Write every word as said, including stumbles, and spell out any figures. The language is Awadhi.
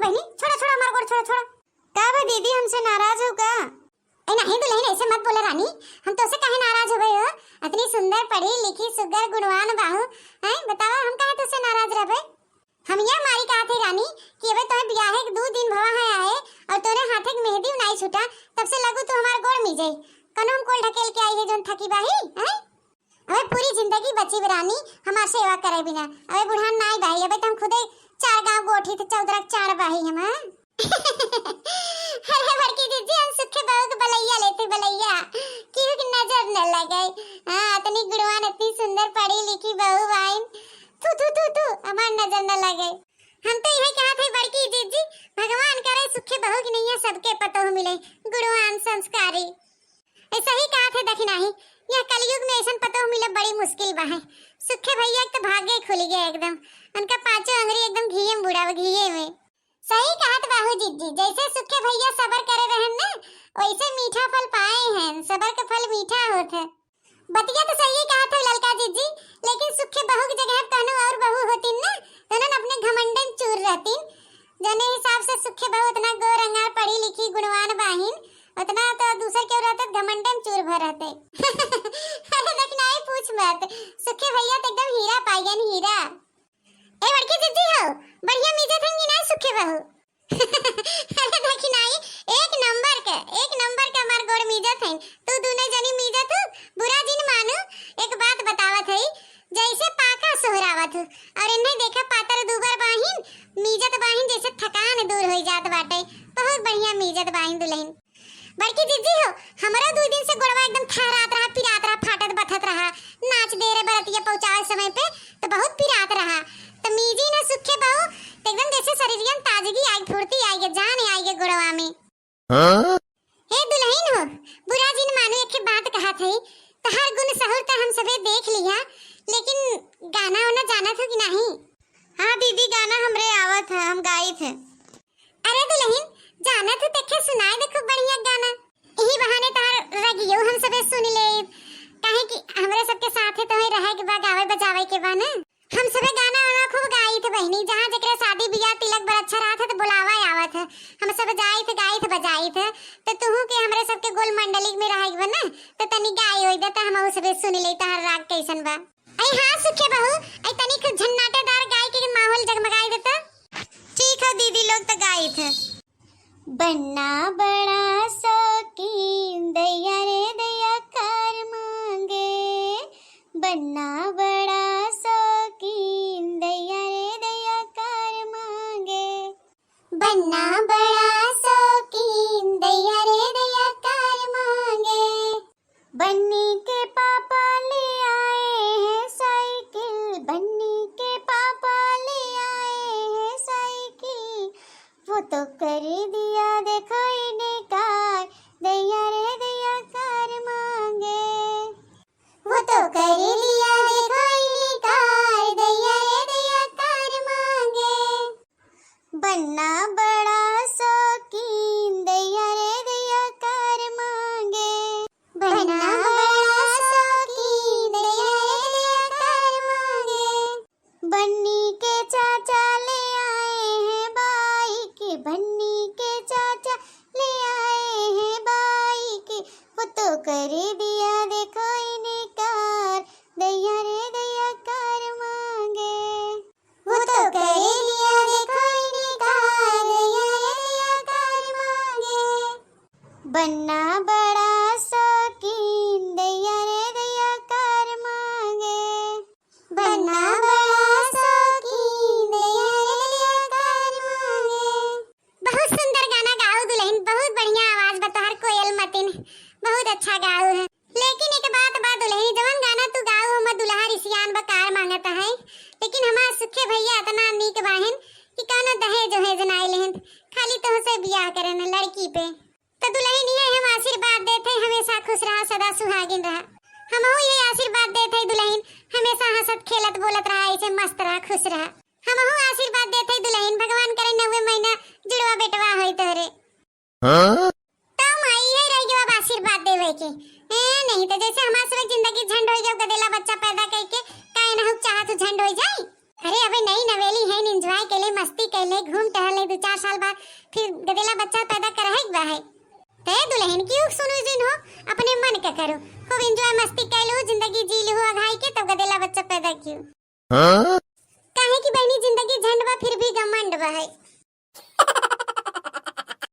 बहिनी, छोड़ा, छोड़ा हमार गोड़, छोड़ा, छोड़ा। का बा दीदी, हमसे नाराज हो का? ए, नहीं दुलहिन, ऐसे मत बोला रानी, हम तोसे काहे नाराज होबे हो? अतनी सुंदर, पढ़ी लिखी, सुगर, गुणवान बाहू, हैं? बतावा, हम काहे तोसे नाराज रहबे? हम यह मारी कहत है रानी कि अबे तोहे बियाहे के दू दिन भवा है आए और तोरे हाथे के मेहंदी नाई छूटा, तब से लगू तू हमार गोड़ मीजे। कनो हम कोल ढकेल के आई है जोन थकी बाही, हैं? अबे पूरी जिंदगी बची बे रानी हमार सेवा करे बिना। अबे बुढ़ान नाई बाही, अबे तो हम खुदे चार गांव गोठी थे चौदरा चार बाही हम, हाँ? अरे बड़की जीजी, हम सुखे बहू के बलैया लेते बलैया, केहू के नजर न लगे। हाँ, इतनी गुणवान, इतनी सुंदर पढ़ी लिखी बहू बाइन। थू, थू, थू, थू, हमार नजर न लगे। हम तो यही कहत है बड़की जीजी, भगवान करे सुखे बहू की नैया सबके पतोह मिले, गुणवान संस्कारी। ऐसा ही कहत है दखिनाही, यह कलयुग में ऐसन पतोह मिले बड़ी मुश्किल बा है। सुखे भैया के तो भाग्य खुल गया एकदम, उनका पांचों अंगरी एकदम घिये में बुड़ाव, घिये में। सही कहत बाहू जीजी, जैसे सुखे भैया सबर करे रहन ना, वैसे मीठा फल पाए हैं, सबर के फल मीठा होत है। बतिया तो सही कहत है ललका जीजी, लेकिन सुखे बहू की जगह कौनो और बहू होतीन ना, तो उन्हन अपने घमंडन चूर रहतीन। जने हिसाब से सुखे बहू इतना गोर अंगार, पढ़ी लिखी, गुणवान बाहिन, उतना तो दूसर केहू रहते तो घमंडन चूर भर रहते। अरे दखिनाही पूछ मत, सुखे भैया तो एकदम हीरा पाइगन, हीरा। ए बड़की जीजी हो, बढ़िया मीजत हन कि नाई सुखे बहू? अरे दखिनाही, एक नंबर के, एक नंबर के हमार गोड़ मीजत हन। तू दूनो जनी मीजत हो, बुरा जिन मानू। एक बात बतावत हई, जैसे पाका सोहरावत हो, और इन्हें देखा पातर दूबर बाहिन, मीजत बाहिन जैसे थकान दूर होई जात बाटे। बहुत बढ़िया मीजत बाहिन दुलहिन। बड़की जीजी हो, हमरो दुई दिन से गोड़वा एकदम थहरात रहा, पिरात रहा, फाटत बथत रहा। नाच दे रहे बरतिया पहुँचावे समय पे तो बहुत पिरात रहा। तो मीजी ना सुखे बहू, तो एकदम जैसे शरीरिया में ताजगी आई, फुर्ती आई गे, जान आई गे गोड़वा में। हाँ? हे दुलहिन हो, बुरा जिन मानो, एक बात कहत हई, तहार गुण सहूर तो हम सबे देख लिया, लेकिन गाना वाना जानत हो कि नहीं? हाँ दीदी, गाना हमरे आवत है, हम गाइत है। अरे दुलहिन, जानत हो तेखे सुनाए दे खूब बढ़िया गाना। यही बहाने तहार रगियो हम सबे सुन ले, काहे कि हमरे सबके साथे तोहे रहे के बा, गावे बजावे के बा ना। हम सबे गाना वाना खूब गाइत बहिनी, जहाँ जेकरे शादी बियाह तिलक बरच्छा रहत है तो बुलावा आवत है, हम सब जाइत गाइत बजाइत है। तो तुहू के हमरे सबके गोल मंडली में रहे के बा ना, तो तनी गाई होई दे तो हम सबे सुन ले तहार राग कैसन बा। अरे हाँ सुखे बहू, अरे तनी कुछ झन्नाटेदार गाय के माहौल जगमगाई देता। ठीक है दीदी लोग, तो गाइत है। बन्ना बड़ा शौकीन, दैया रे दैया कर मांगे। बन्ना बड़ा शौकीन, दैया रे दैया कर मांगे। बन्ना बड़ा शौकीन, दैया रे दैया कर मांगे। बन्नी के पापा ले आए हैं साइकिल, बन्नी के पापा ले आए हैं साइकिल। वो तो कर दिया देखो इनकार, दैया रे दैया कर मांगे। वो तो कर दिया देखो इनकार, दैया रे दैया कर मांगे। बन्ना बड़ा शौकीन, दैया रे दैया कर मांगे। बन्ना बड़ा शौकीन, दैया रे दैया कर मांगे। बन्नी के चाचा ले आए हैं बाइक, बन्नी के चाचा ले आए हैं बाइक। वो तो कर दिया देखो इनकार, दैया रे दैया कर मांगे। वो तो कर दिया देखो इनकार, दैया रे दैया कर मांगे। बन्ना बड़ा शौकीन, दैया रे दैया कर मांगे। बन्ना बड़ा शौकीन, दैया रे दैया कर मांगे। बहुत सुंदर गाना गाओ दुलहिन, बहुत बढ़िया आवाज बा तोहार कोयल मतिन, बहुत अच्छा गाओ है। लेकिन एक बात बा दुलहिन, जवन गाना तू गाओ ओमा दुल्हा रिसियान बा कार मांगत है, लेकिन हमार सुखे भैया इतना नीक बाहिन कि कौनो दहेज वहेज ना लेहिन, खाली तोहसे बियाह करेन लड़की पे। तो दुलहिन ये हम आशीर्वाद देत है, हमेशा खुश रहा, सदा सुहागिन रहा। हमहू ये आशीर्वाद देत है दुलहिन, हमेशा हंसत खेलत बोलत रहा, ऐसे मस्त रहा, खुश रहा। हमहू आशीर्वाद देत है दुलहिन, भगवान करे नौवे महीना जुड़वा बेटवा होई तोहरे। हाँ? तो माई ये रह गया अब आशीर्वाद देवे के। ए, नहीं तो जैसे हमार सब जिंदगी झंड हो गया, गदेला बच्चा पैदा करके काहे ना हो चाहत हो झंड हो जाई। अरे अबे नई नवेली है, enjoy के लिए, मस्ती के लिए, घूम टहल ले, दो चार साल बाद फिर गदेला बच्चा पैदा करहिक बा है। ते दुलहिन क्यों सुनो जिन हो, अपने मन के करो, खूब एंजॉय मस्ती कर लो, जिंदगी जी लो अघाई के, तब गदेला बच्चा पैदा क्यों? हाँ? काहे कि बहिनी जिंदगी झंड बा फिर भी घमंड बा है।